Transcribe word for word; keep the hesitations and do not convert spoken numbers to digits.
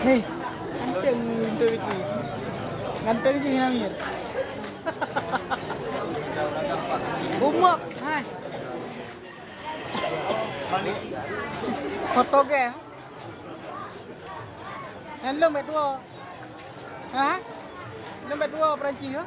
Hei, ganteng tu itu. Ganteng je namanya. Bumok, hai. Foto ke? Nyan lôn bèk tuwoe. Ha? Lôn bèk tuwoe Perancis, ha?